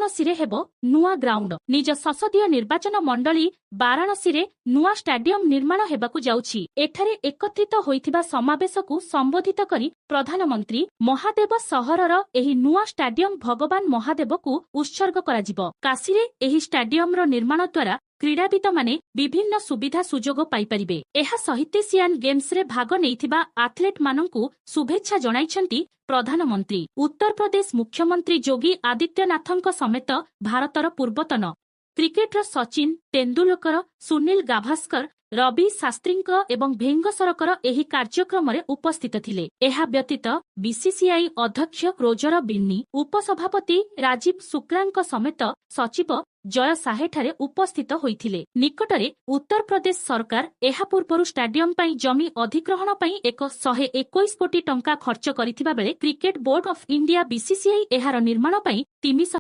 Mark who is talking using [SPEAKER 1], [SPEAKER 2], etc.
[SPEAKER 1] ବାରାଣସୀରେ ହେବ ନୂଆ ଗ୍ରାଉଣ୍ଡ। ନିଜ ସଂସଦୀୟ ନିର୍ବାଚନ ମଣ୍ଡଳୀ ବାରାଣସୀରେ ନୂଆ ଷ୍ଟାଡିୟମ ନିର୍ମାଣ ହେବାକୁ ଯାଉଛି। ଏଠାରେ ଏକତ୍ରିତ ହୋଇଥିବା ସମାବେଶକୁ ସମ୍ବୋଧିତ କରି ପ୍ରଧାନମନ୍ତ୍ରୀ ମହାଦେବ ସହରର ଏହି ନୂଆ ଷ୍ଟାଡିୟମ ଭଗବାନ ମହାଦେବକୁ ଉତ୍ସର୍ଗ କରାଯିବ। କାଶୀରେ ଏହି ଷ୍ଟାଡିୟମର ନିର୍ମାଣ ଦ୍ୱାରା କ୍ରୀଡ଼ାବିତମାନେ ବିଭିନ୍ନ ସୁବିଧା ସୁଯୋଗ ପାଇପାରିବେ। ଏହା ସହିତ ଏସିଆନ୍ ଗେମ୍ସରେ ଭାଗ ନେଇଥିବା ଆଥଲେଟମାନଙ୍କୁ ଶୁଭେଚ୍ଛା ଜଣାଇଛନ୍ତି ପ୍ରଧାନମନ୍ତ୍ରୀ। ଉତ୍ତରପ୍ରଦେଶ ମୁଖ୍ୟମନ୍ତ୍ରୀ ଯୋଗୀ ଆଦିତ୍ୟନାଥଙ୍କ ସମେତ ଭାରତର ପୂର୍ବତନ କ୍ରିକେଟର ସଚିନ ତେନ୍ଦୁଲକର, ସୁନୀଲ ଗାଭାସ୍କର, ରବି ଶାସ୍ତ୍ରୀଙ୍କ ଏବଂ ଭେଙ୍ଗସରକର ଏହି କାର୍ଯ୍ୟକ୍ରମରେ ଉପସ୍ଥିତ ଥିଲେ। ଏହା ବ୍ୟତୀତ ବିସିସିଆଇ ଅଧ୍ୟକ୍ଷ ରୋଜର ବିନ୍ନି, ଉପସଭାପତି ରାଜୀବ ଶୁକ୍ଲାଙ୍କ ସମେତ ସଚିବ ଜୟ ଶାହ ଏଠାରେ ଉପସ୍ଥିତ ହୋଇଥିଲେ। ନିକଟରେ ଉତ୍ତରପ୍ରଦେଶ ସରକାର ଏହା ପୂର୍ବରୁ ଷ୍ଟାଡିୟମ ପାଇଁ ଜମି ଅଧିଗ୍ରହଣ ପାଇଁ 121 କୋଟି ଟଙ୍କା ଖର୍ଚ୍ଚ କରିଥିବା ବେଳେ cricket board of India, BCCI, ଏହାର ନିର୍ମାଣ ପାଇଁ 300